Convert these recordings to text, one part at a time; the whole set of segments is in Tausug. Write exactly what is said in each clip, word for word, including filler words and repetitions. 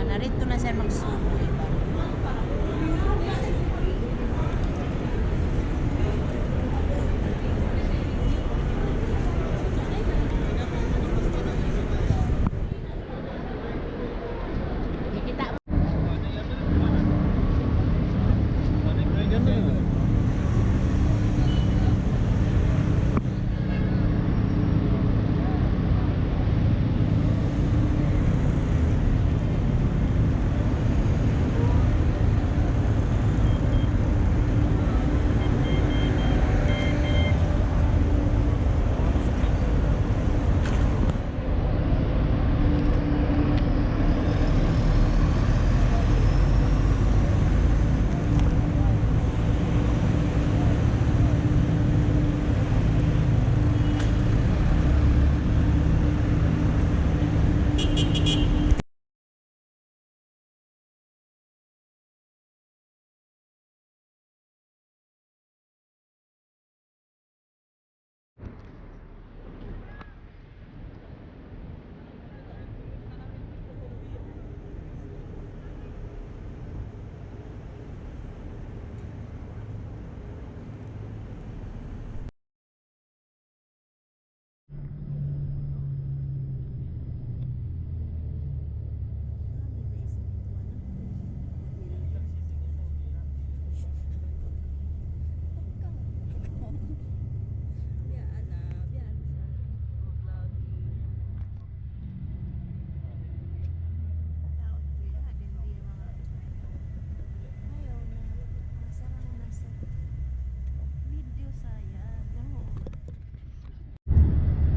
Narito na siya magsugo, iba. Kikita'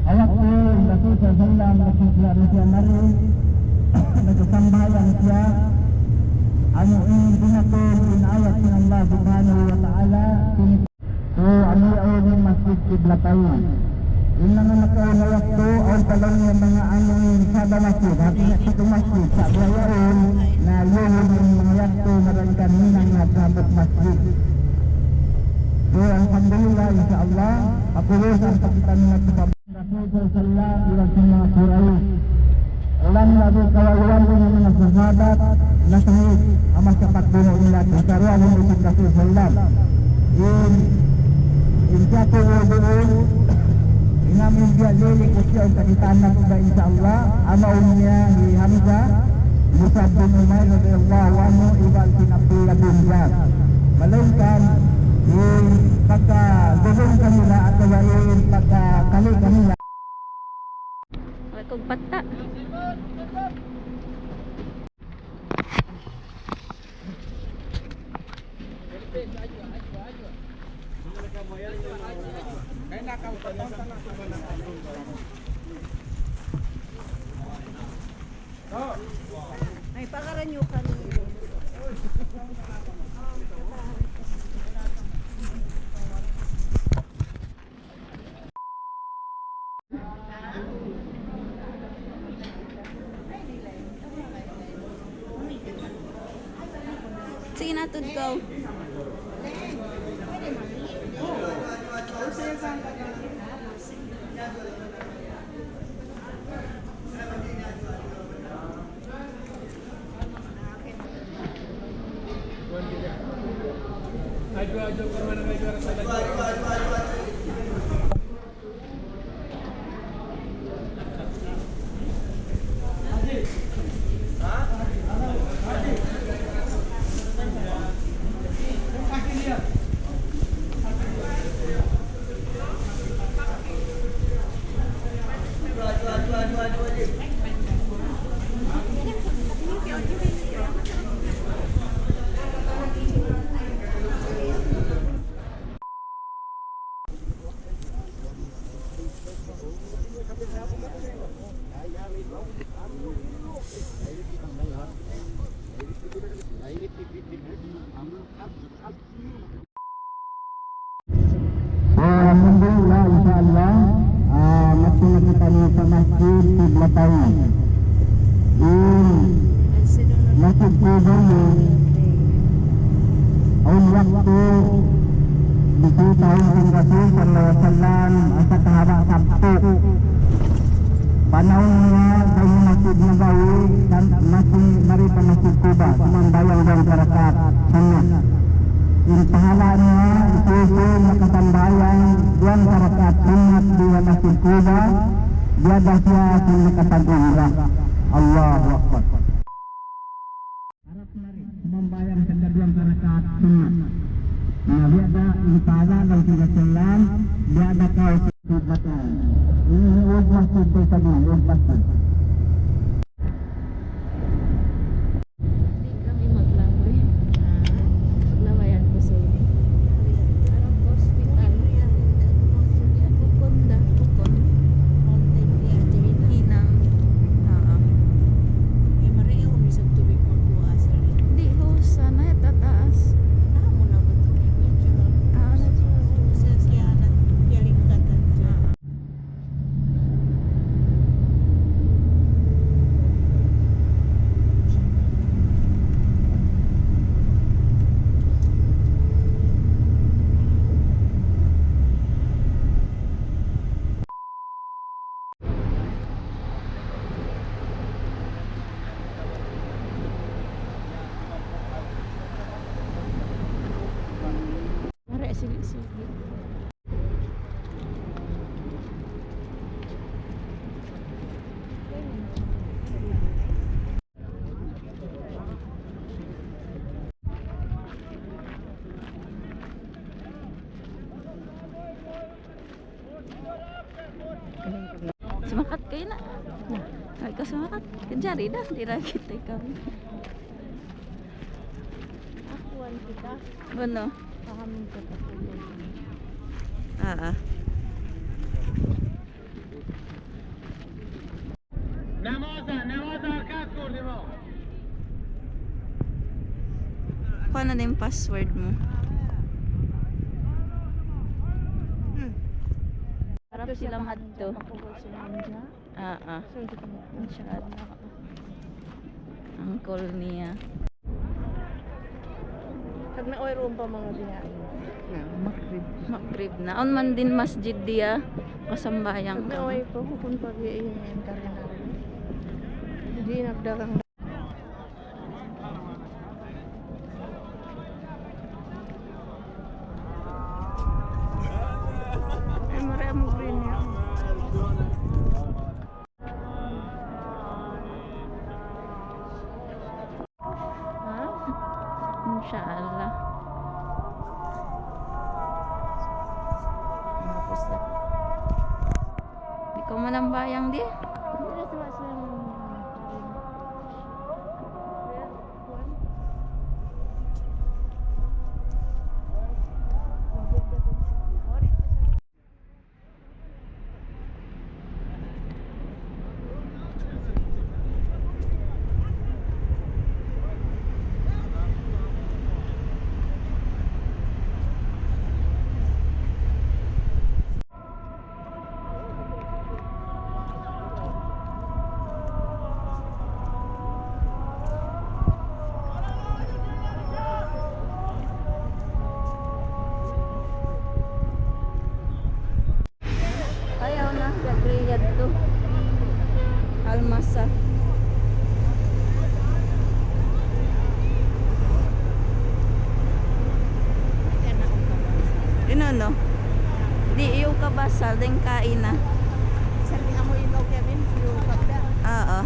Ayat ku, Rasul sallallahu alayhi wasallam, nagsisimula rin siya mari, nagsasambahayang siya, amu in binatul in ayat sin Allah subhanahu wa ta'ala, sin, so, amu yaun in masjid Qiblatain. In manga nakauna yadtu, awn pa laung niya manga anu in sada masjid, hati niya pitu masjid, sa' biya' yaun, na yaun in manga yadtu, malayngkan hinang na hambuuk masjid. So, alhamdulillah, insya Allah, pag'ubus pa kita nagtupad. Rasul sallallahu alayhi wasallam iban sin manga Quraysh. Ulan labi kawaliwan sin manga sahabat nasahid ha masa pagbunu' nila, karuwa sin Rasul sallallahu alayhi wasallam. In, in siya tuud duun, in amu in biya' lili ku siya, in kakitaan natu' da, insya Allah, amu in niya hi Hamzah, Mus'ab bin Umair radiyallahu anhu, iban sin Abdullah bin Jahsh. Malayngkan, in pagkagugum kanila atawa in pagkakali kanila. Wala' kong pata. Ay, pakaran nyo kami. Sige na, tudkaw. So, alhamdulillah, insya Allah, ah, madtu na kitaniyu pa Masjid Qiblatain. In Masjid Qiblatain, awn waktu bisitahun sin Rasul sallallahu alayhi wasallam, asa kahaba' Sabtu. Panaw niya sa Masjid Nabawi, sa' masi mari Masjid Quba, sumambahayang duwang karakaat sunnat. In pahala' niya, hisiyu-siyu in makasambahayang duwang karakaat sunnat di ha Masjid Quba, biya' da siya sin nakapag-umrah. Allahu Akbar. Harap mari, sumambahayang tagduwang karakaat sunnat. Na biya' da in pahala' sin Rasulullah, biya' da kaw sin Rasulullah. Ini old masjid da isab ini, old masjid. Di' kami maglaboy. Ah, maglabayan ku sa ini. Parang hospital. Bukun da, bukun. Hinang. Ah. Di' ho, sana ya tataas. Ah, natural. Mari, sige, sige. Sumakat kayu na. Ay, ka sumakat. Kajari da, di' ra kita ikaw. Akuan kita. Ano? Pahamin ka pa. Ah, ah. Kuha na in password mu. Hmm. Harap sila madto. Ah, ah. Inshallah. Ang cool niya. Pag nauwi roon pa mga biyahe. Na, Maghrib. Maghrib na. Awn man din masjid diya. Kasambahayang ka. Pag nauwi pa, kukun pa biya' ini, yan, karena. Hindi nagdagang. Ay, mura ang green niya. Ha? Inshallah. Tapos na. Di' kaw manambahayang di? Hindi na sila sila. Ayaw na, gagri yadtu. Almasa. Ino, no? Di', iyukab asal, dayn kaina. Sa' di' amu iyukab, Kevin, iyukab da. Oo.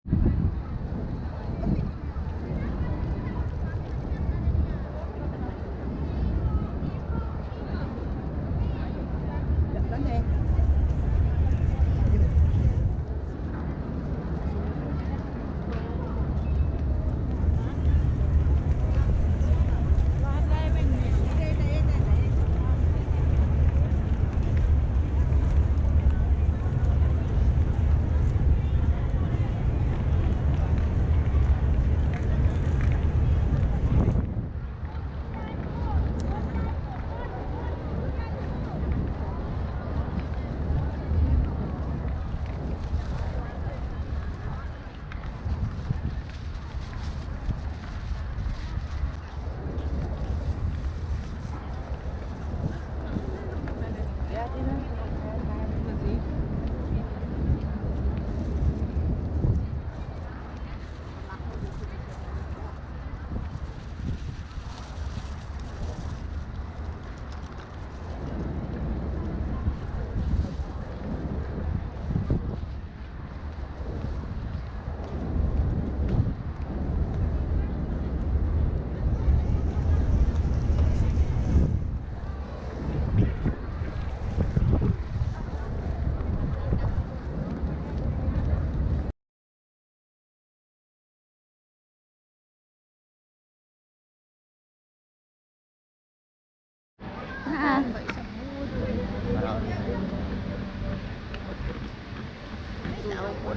Ah.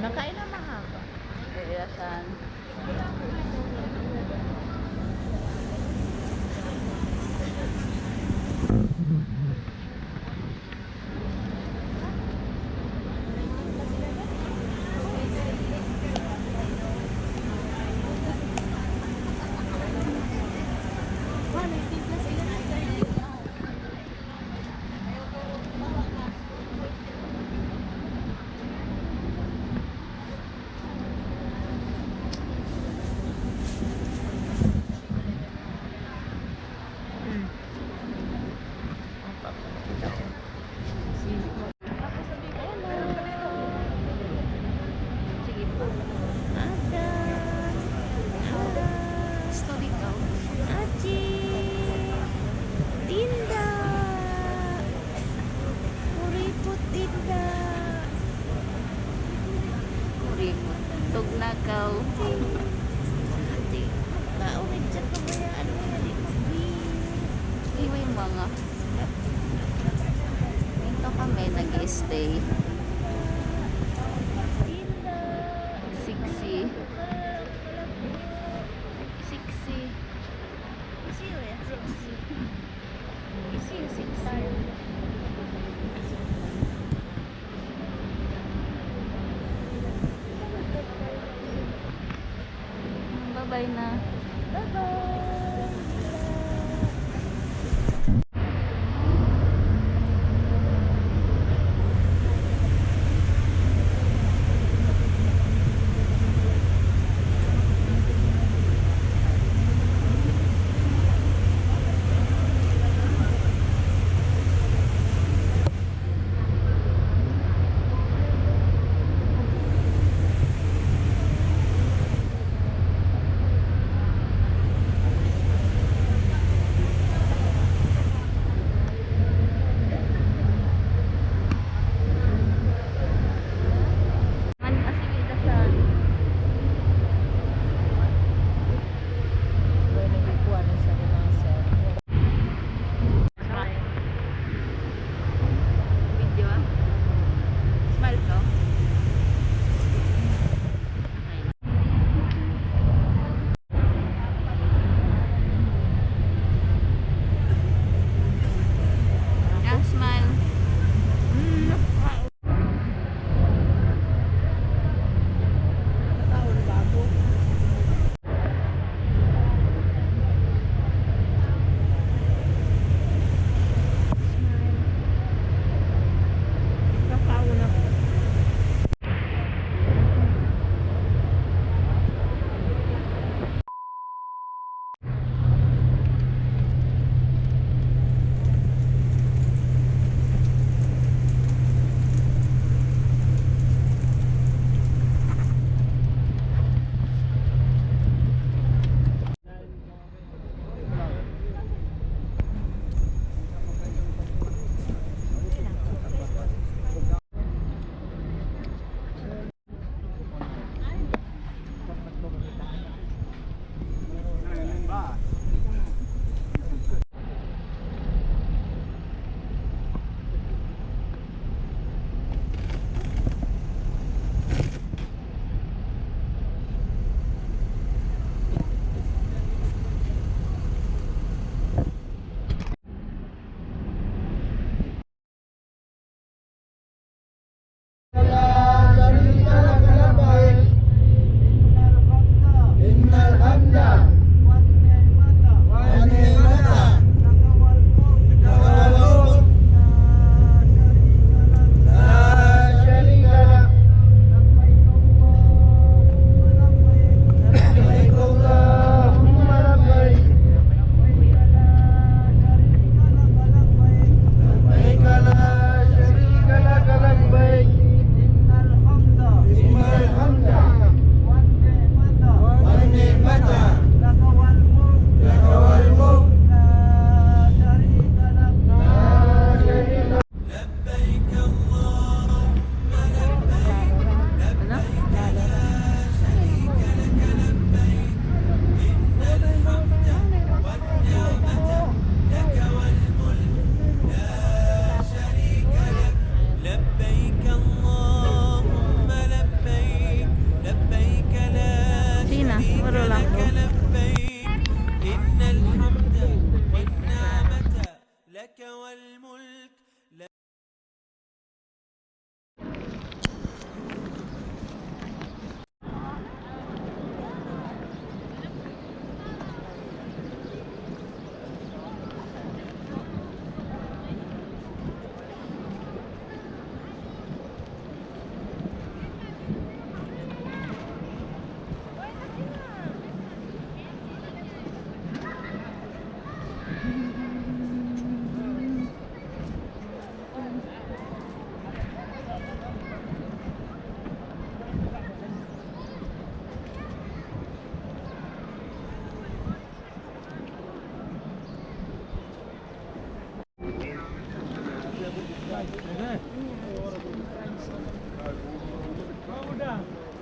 Nakain na mahaba. Kaya saan? Hmm. Sige po. Aga. Aga. Gusto ikaw? Aji. Tinda. Kuriput tinda. Kuriput. Tugnakaw. Aji. Kaulit sa kabayaan mo na di magbi. Iwi mga. Dito kami nag-stay. Sexy. Sexy. Sexy. Sexy. Bye-bye na. Bye-bye.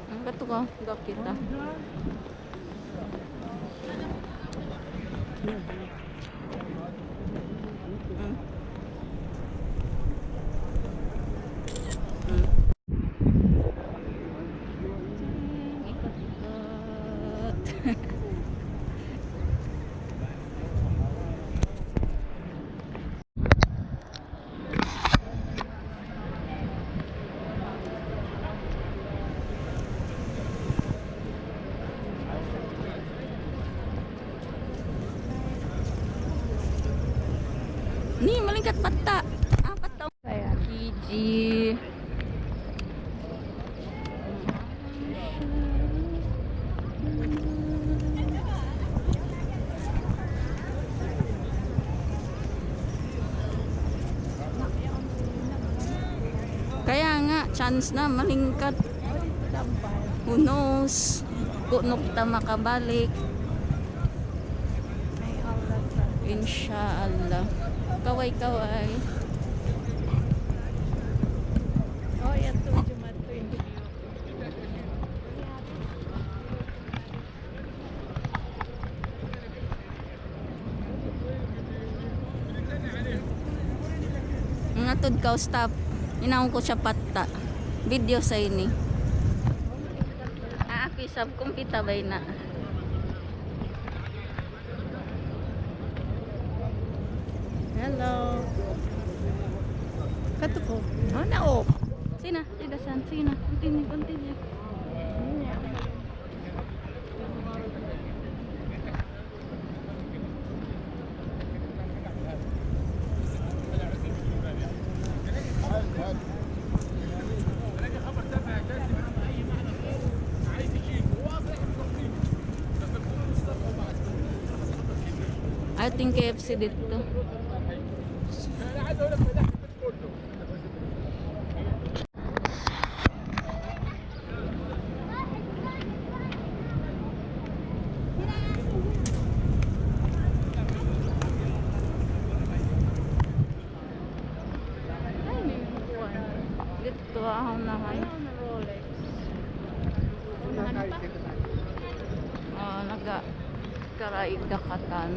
Ang katuka, gakita. Mm. Mm. Ikot-ikot. Ni, malingkat patta'. Ah, patta'. Ayan. Fiji. Kaya nga, chance na malingkat. Who knows? Kunu' kita makabalik. Insha Allah. Kaway-kaway. Oh, yadtu Jumaat twenty. Mangatud kaw, stop. Hinangun ku siya patta'. Video sa ini. Ah, aku isab kumpita bay na. Hello. Katuko. Oh, na, oh. Sina, sina, san, sina. Continue, continue. I think K F C didtu. Didtu, ah, unahan. Unahan pa. Ah, naga-, karaig dakatan.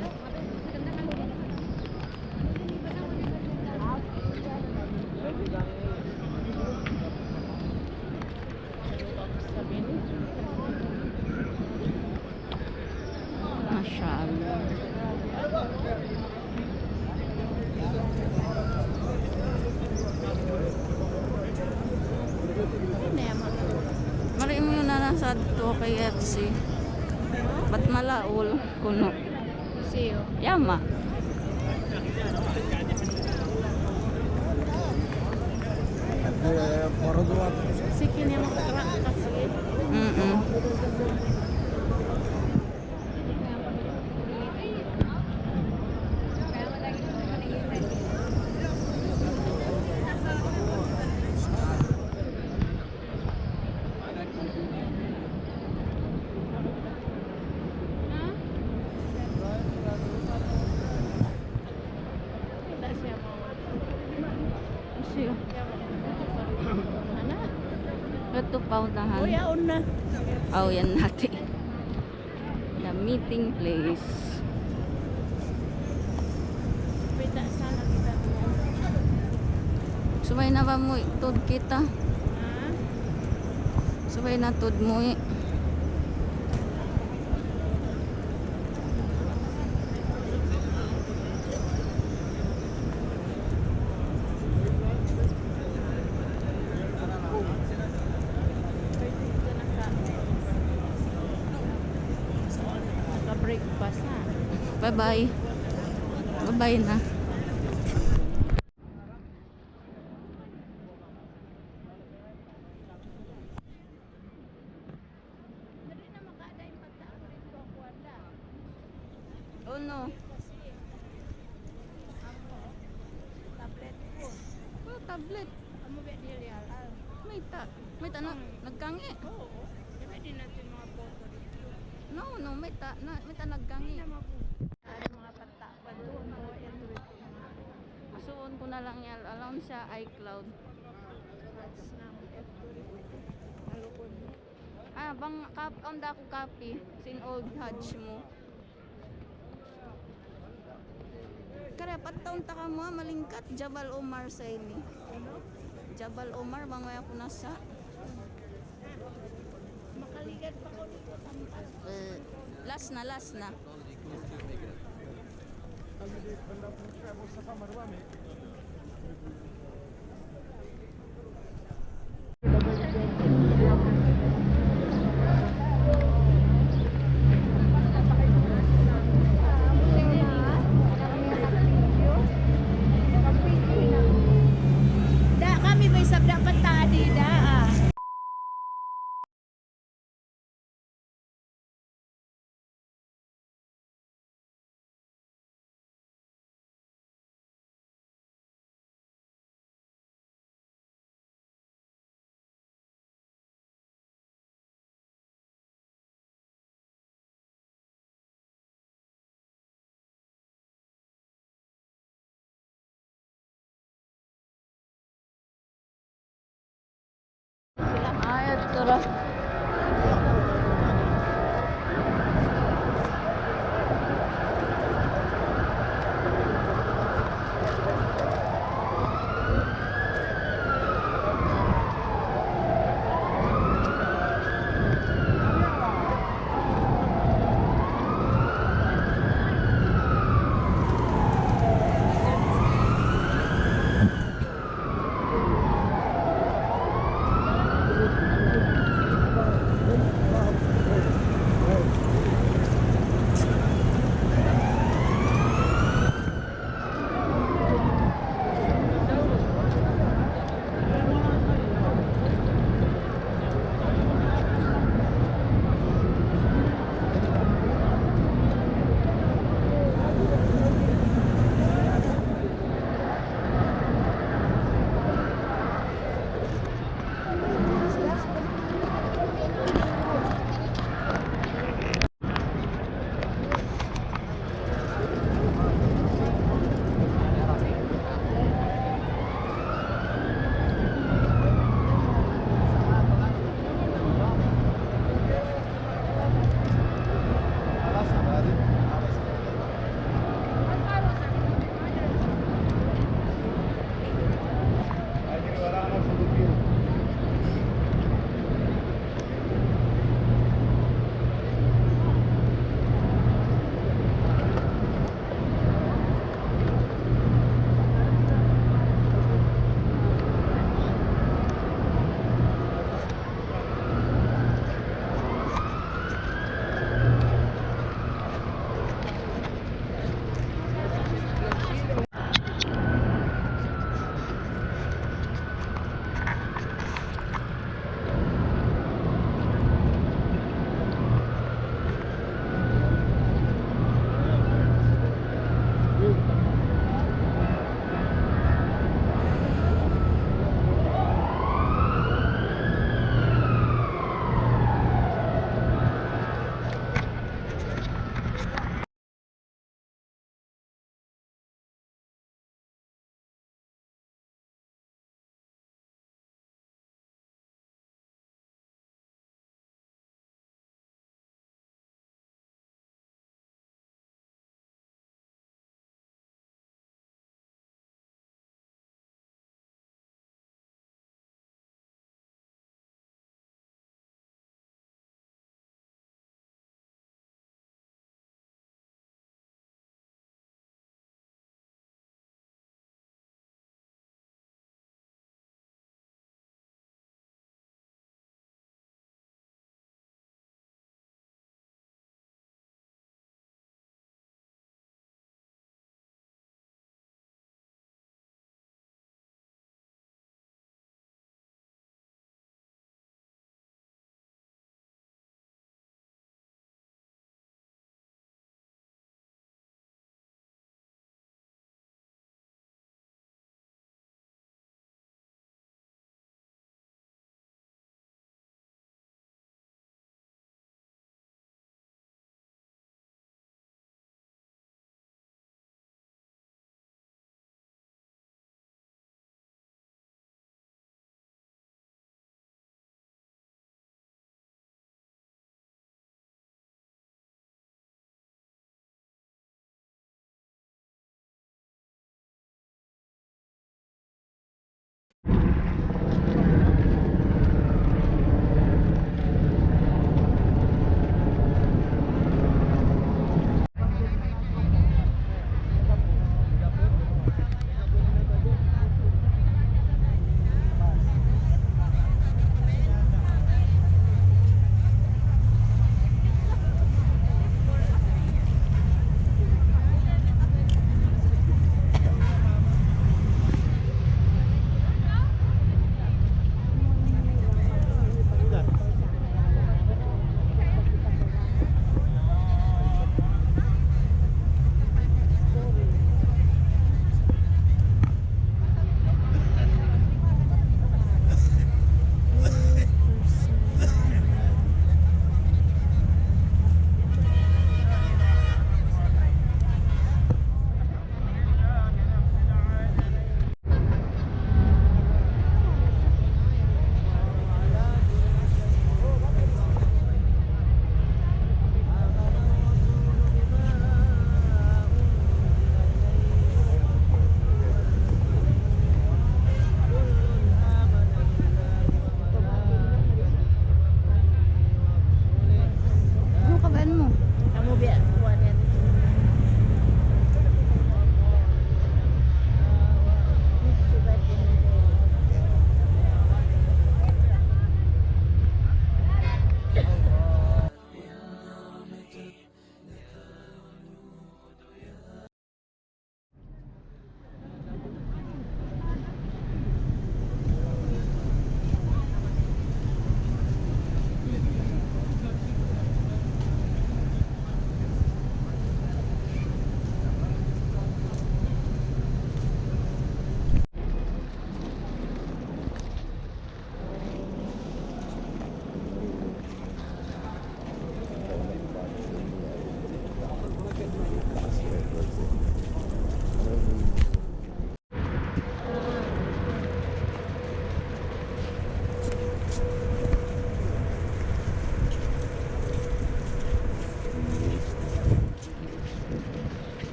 Masha Allah. Mari mu na nasa to K F C. Bat malaul kunu'. Siyo. Yama. Sige niya makatrak kasi. Mm-mm. Siya. Ana? Ito pa unahan. Uy, aun na. Oh, yan natin. The meeting place. Kita sana kita. Subay na ba mu tud kita? Ha? Subay na tud mu i. Naka-breakfast na. Bye-bye. Bye-bye na. Oh, no. Tablet. Oh, tablet. Mayta'? Mayta' na, nagkangi'? Oo. Di ba di natin mga photo dito? No, no, mayta' na, mayta' nagkangi'? Asuon ku Na lang yan, alam sa iCloud. Ah, bang kap-, awn da aku copy sin old Hajj mu. Kara, pataun ta kamu, ah, malingkat, Jabal Omar sa ini. Jabal Omar, bang way aku nasa. Makaligad pa ko dito, tampas. Eh, last na, last na. Da, kami may sabda pa tadi, da, ah. Ay, tura.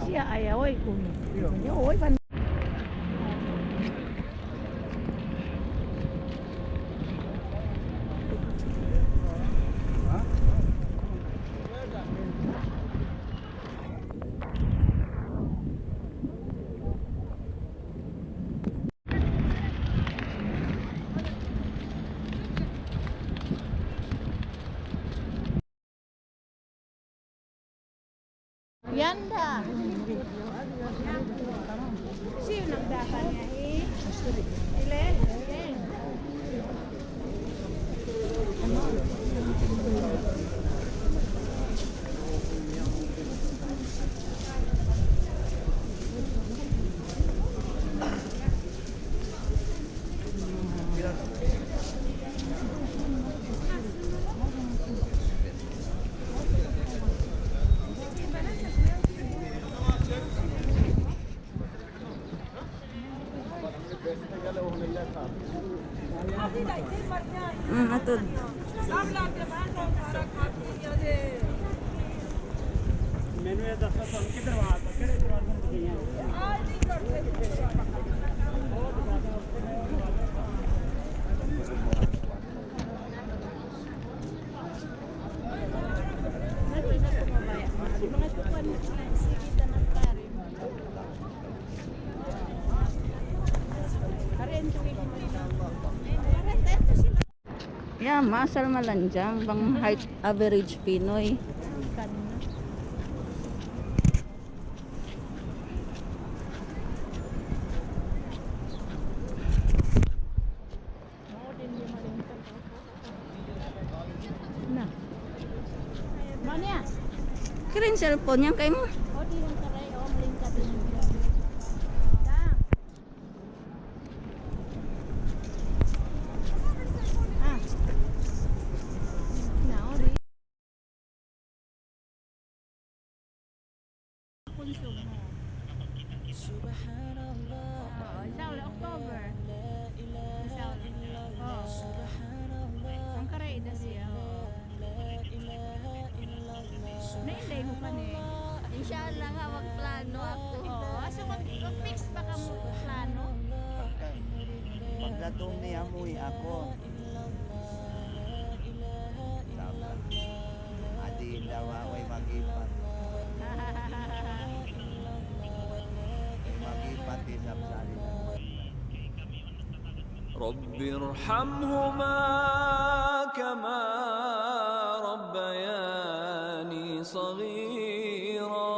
Siya ayaw, oy, kung, oy, ban- Yan da. Sino nagdakan niya, eh? Ile? Hmm, atud. Ya, masal malanjang bang height average Pinoy. Na. Kira in cellphone yan kaymu? O, di' yan karay, o, malingkat yan. Na. Ah. Na, o, di'. Konsumo. Subhanallah. O, insha Allah, October. Insha Allah. O. Hangkaray da siya, o. Na, hindi ko pa ni. Insha Allah nga, magplano aku. O, so mag-, mag-fix pa ka mu plano? Pagdatung niya, muwi aku. Adi daw, way magipat. Way magipat, isab sari na. رب ارحمهما كما ربياني صغيرا.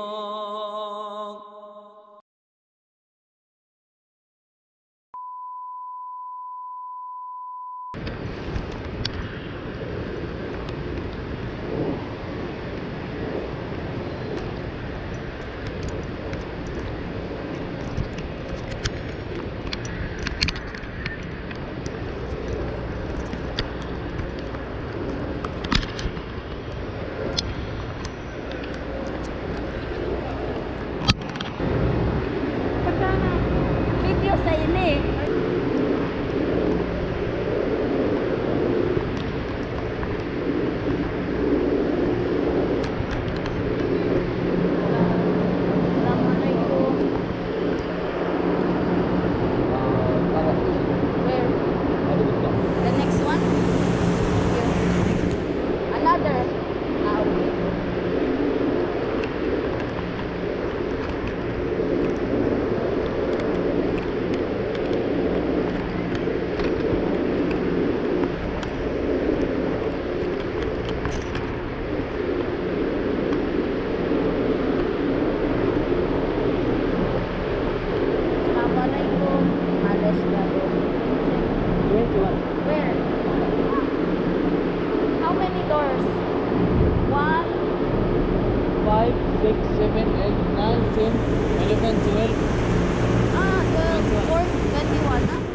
Video sa ini. Assalamualaikum. Where? The next one? Here. Another. Ah, okay. Assalamualaikum. Malas ba to? Twenty-one. Where? How many doors? One. Five, six, seven, eight, nine, ten, eleven, twelve. Ah, twelve. Twenty-one. Four, twenty-one, ah.